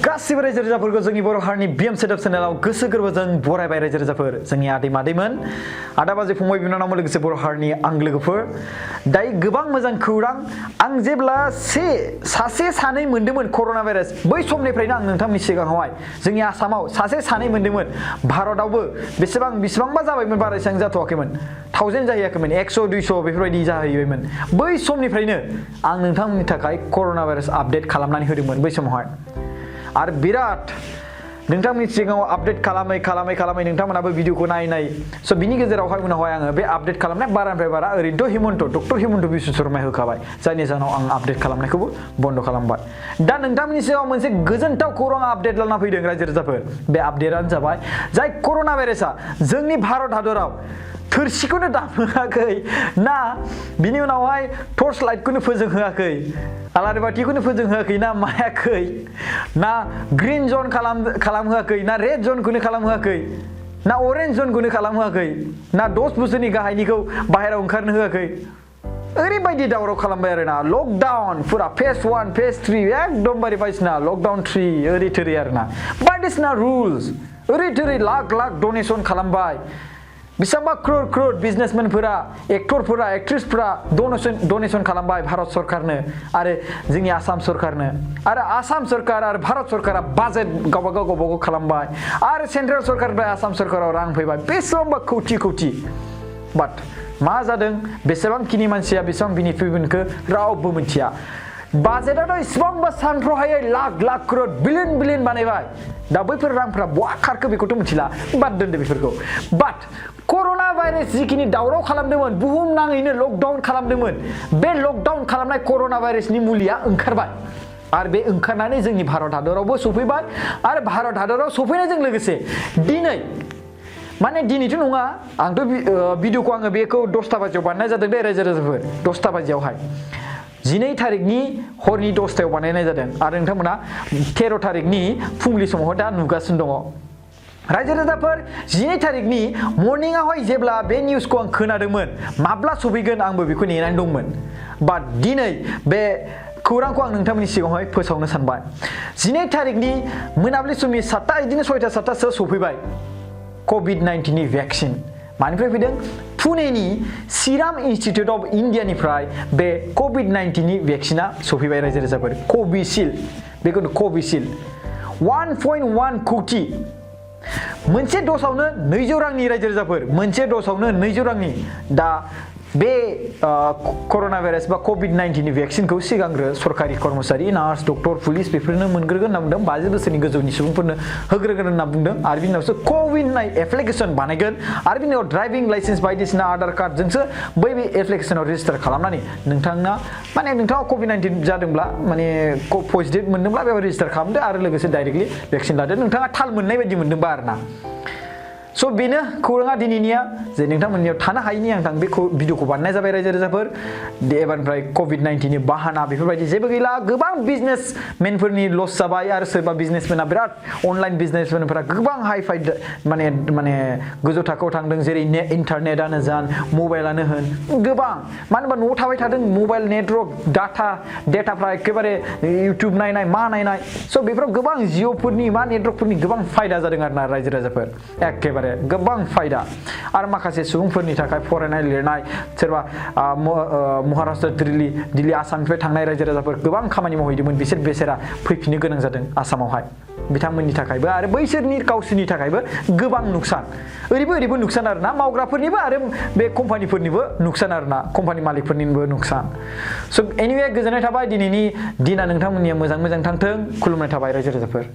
गासिबो रायजो राजाफोरखौ जोंनि बर' हारिनि बिएम सेटआप चेनेलाव गोसो गोरबोजों बरायबाय रायजो राजाफोर जोंनि आदै मादैमोन आदा बाजै फंबाय बिनानावमोन लोगोसे बर' हारिनि आंगो लोगोफोर दायो गोबां मोजां खौरां आं जेब्ला सासे सानै मोन्दोंमोन कर'ना भाइरास बै समनिफ्रायनो आं नोंथांमोननि सिगाङावहाय जोंनि आसामाव सासे सानै मोन्दोंमोन भारतआवबो बेसेबांबा जाबायमोन बारा एसेबां जाथ'वाखैमोन 1000 जाहैयाखैमोन 100 200 बेफोरबायदि जाहैबायमोन बै समनिफ्रायनो आं नोंथांमोननि थाखाय कर'ना भाइरास आपडेट खालामनानै होदोंमोन बै समावहाय आरो बिराद नोंथांमोननि सिगाङाव आपडेट खालामै नोंथांमोनाबो भिडिअखौ नाय स' बिनि गेजेरावहाय उनावहाय आङो बे आपडेट खालामनाय बारानिफ्राय बारा ओरैनोथ' डक्टर हिमन्त बिश्व शर्माया होखाबाय जायनि जाहोनाव आं आपडेट खालामनायखौबो बन्द खालामबाय दा नोंथांमोननि सिगाङाव मोनसे गोजोनथाव खौरां आपडेट लाना फैदों रायजो राजाफोर बे आपडेटआनो जाबाय जाय कर'ना भाइरासआ जोंनि भारत हादराव थोरसिखौनो दामहोआखै ना बिनि उनावहाय टर्च लाइटखौनो फोजोंहोआखै आलारि बाथिखौनो फोजोंहोआखै ना मायाखै ना ग्रीन जन खालामहोआखै ना रेड जनखौनो खालामहोआखै ना अरेन्ज जनखौनो खालामहोआखै ना 10 बोसोरनि गाहायनिखौ बाहेरायाव ओंखारनो होआखै ओरैबायदि दावराव खालामबाय आरोना लकडाउन फुरा फेज 1 फेज 3 एकदमबारे बायदिसिना लकडाउन 3 ओरै थोरै आरोना बायदिसिना रुल्स ओरै थोरै लाख डनेसन खालामबाय बेसेबांबा क्रर बिजनेसमेनफोरा एक्टरफोरा एक्ट्रेसफोरा डनेसन खालामबाय भारत सरकारनो आरो जोंनि आसाम सरकारनो आरो आसाम सरकार आरो भारत सरकारा बाजेट गावबागाव खालामबाय आरो सेन्ट्रेल सरकारनिफ्राय आसाम सरकाराव रां फैबाय बेसेबांबा कौटि बाट मा जादों बेसेबांखिनि मानसिया बेसेबां बेनिफिट मोनखो रावबो मिथिया बाजेटआथ' इसेबांबा सानथ्र'हायै लाख क्रर बिलियन बानायबाय दा बैफोर रांफोरा बहा खारखो बेखौथ' मिथिला बाद दोनदो बेफोरखौ बाट कर'ना भाइरास जिखिनि दावराव खालामदोंमोन बुहुम नाङैनो लकडाउन खालामदोंमोन बे लकडाउन खालामनाय कर'ना भाइरासनि मुलिया ओंखारबाय आरो बे ओंखारनानै जोंनि भारत हादरावबो सफैबाय आरो भारत हादराव सफैनायजों लोगोसे दिनै माने दिनैथ' नङा आंथ' भिडिअखौ आङो बेखौ 10टा बाजियाव बानायनाय जादों दे रायजो राजाफोर 10टा बाजियावहाय 12 तारिखनि हरनि 10टायाव बानायनाय जादों आरो नोंथांमोना 13 तारिखनि फुंबिलि समावहाय दा नुगासिनो दङ रायजो राजाफोर 12 तारिखनि मर्निंआवहाय जेब्ला बे निउसखौ आं खोनादोंमोन माब्ला सफैगोन आंबो बेखौ नेनानै दंमोन बाट दिनै बे खौरांखौ आं नोंथांमोननि सिगाङावहाय फोसावनो सानबाय 12 तारिखनि मोनाबिलि समनि 7टा बिदिनो 6टा 7टासो सफैबाय कभिड-19 नि भेक्सिन मानिफ्राय फैदों पुनेनि सिराम इन्स्टिट्युट अफ इन्डियानिफ्राय बे कभिड-19 नि भेक्सिना सफैबाय रायजो राजाफोर कभिसिल्ड बेखौ कभिसिल्ड 1.1 कौटि मोनसे द'सावनो 200 रांनि रायजो राजाफोर मोनसे द'सावनो 200 रांनि दा बे कर'ना भाइरास बा कभिड-19 नि भेक्सिनखौ सिगांग्रो सरकारि कर्मचारि नार्स डक्टर पुलिस बेफोरनो मोनग्रोगोन होनना बुंदों 50 बोसोरनि गोजौनि सुबुंफोरनो होग्रोगोन होनना बुंदों आरो बिनि उनावसो कविन होननाय एप्लिकेसन बानायगोन आरो बिनि उनाव ड्राइभिं लाइसेन्स बायदिसिना आधार कार्डजोंसो बै एप्लिकेसनाव रेजिस्टार खालामनानै नोंथाङा कभिड-19 जादोंब्ला माने पजिटिभ मोनदोंब्ला बेयाव रेजिस्टार खालामदो आरो लोगोसे डाइरेक्टलि भेक्सिन लादो नोंथाङा थाल मोननाय बायदि मोनदोंबा आरोना स' बेनो खौराङा दिनैनिया जे नोंथांमोननियाव थानो हायैनि आं बे भिडिअखौ बानायनाय जाबाय रायजो राजाफोर एबारनिफ्राय कभिड-19 नि बाहाना बेफोरबायदि जेबो गैला गोबां बिजनेसमेनफोरनि लस जाबाय आरो सोरबा बिजनेसमेना बिराद अनलाइन बिजनेसमेनफोरा गोबां हाइ फाइ माने गोजौ थाखोआव थांदों जेरै इन्टारनेटआनो जान मबाइलानो होन गोबां मानो होनबा न'आव थाबाय थादों मबाइल नेटवर्क डेटाफ्रा एखेबारे इउटिउब नायनाय मा नायनाय स' बेफोराव गोबां जिअ'फोरनि मा नेटवर्कफोरनि गोबां फायदा जादों आरोना रायजो राजाफोर एखेबारे गोबां फायदा आरो माखासे सुबुंफोरनि थाखाय फरायनाय लिरनाय सोरबा महाराष्ट्र दिल्ली आसामनिफ्राय थांनाय रायजो राजाफोर गोबां खामानि मावहैदोंमोन बिसोर बेसेरा फैफिननो गोनां जादों आसामावहाय बिथांमोननि थाखायबो आरो बैसोरनि गावसोरनि थाखायबो गोबां नुकसान ओरैबो नुकसान आरोना मावग्राफोरनिबो आरो बे कम्पानिफोरनिबो नुकसान आरोना कम्पानि मालिकफोरनिबो नुकसान स' एनिवे गोजोननाय थाबाय दिनैनि दिना नोंथांमोननिया मोजां थांथों खुलुमनाय थाबाय रायजो राजाफोर